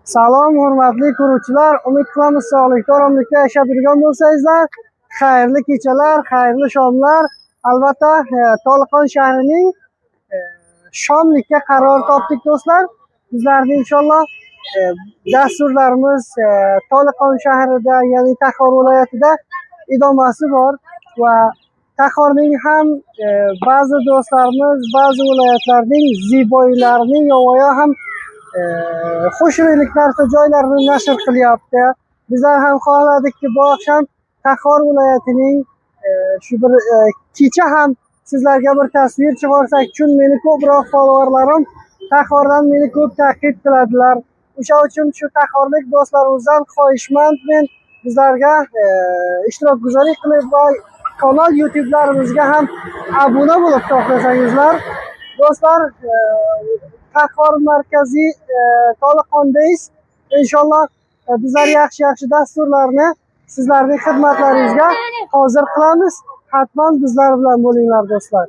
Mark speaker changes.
Speaker 1: Salom, hurmatli ko'ruvchilar. Umid qilamiz, sog'likda, oromlikda yashab yurgan bo'lsangizlar. Xayrli kechalar, xayrli shomlar. Albatta, Toliqon shahrining shomlikka qaror topdik, do'stlar. Bizlarning inshaalloh dasturlarimiz Toliqon shahrida, ya'ni Taxor viloyatida idomasi bor va Taxorning ham ba'zi do'stlarimiz, ba'zi viloyatlarning zeboilarining yovvoyi ham xushro'ylik narsa joylarini nashr qilyapti. Bizlar ham xohladikki, bu oqshom Taxor viloyatining shu bir kecha ham sizlarga bir tasvir chiqarsak, chun meni ko'proq followerlarim Taxordan meni ko'p ta'qib qiladilar. O'sha uchun shu taxorlik do'stlarimizdan xohishmand men bizlarga ishtirokguzorlik qilib va kanal YouTube'larimizga ham obuna bo'lib to'xtasangizlar. Do'stlar, Taxor markaziy Toliqondayiz. Inshaalloh bizlar yaxshi-yaxshi dasturlarni sizlarning xizmatlaringizga hozir qilamiz. Hatman bizlar bilan bo'linglar, do'stlar.